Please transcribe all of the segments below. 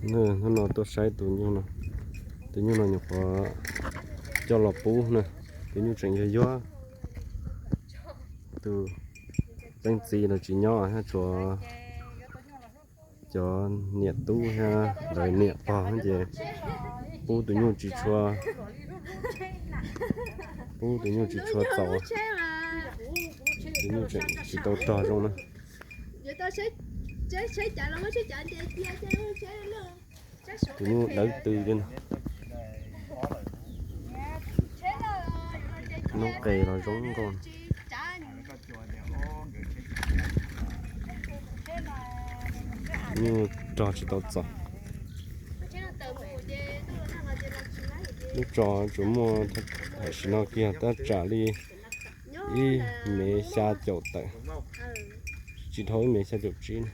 Hnub no tuaj saib tus nyuj no, tus nyuj no nyuam qhuav coj los pub na, tus nyuj tseem yog yuag. Tus leej txiv los tsis nyob thiab, tshuav cov niam tub thiab lawv niam pog ces pub tus nyuj tsis tshua, pub tus nyuj tsis tshua txaus, tus nyuj tseem tsis tau rog zoo na. Tus nyuj dawb tw li no. Noob qes los zoo nkauj. Nyuj rog tsis tau txaus. Lub tso tsuas muaj, tam sim no kiag tab tsam li ib mev xya caum tawm, tsis dhau ib mev xya caum tsib na.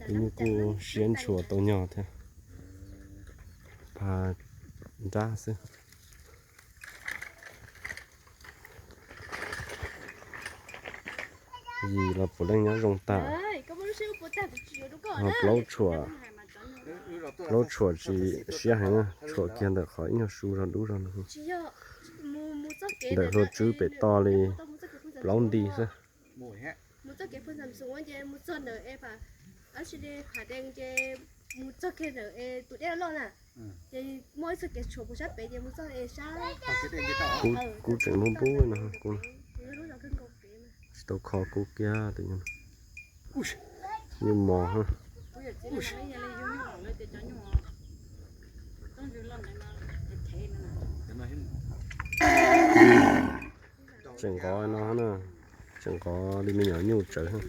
Tus nyuj kuj siab ntshua tau nyog thiab, pha nrab xwb. Yim los puav leej nyob zoo tag. Ho plaub tshuam, plaub tshuam tsis siab heev na, tshuam kiag ntawm qhov ib nyuag su zog dub zog no. Ntawm hlua tswb pem toj li plaub nti xwb. Kuv tseem npub npub no, tsis tau kho kub kiag tus nyuj. Nyuj mos. Tseem nqov no na, tseem nqov li me nyuam nyuj tsawv.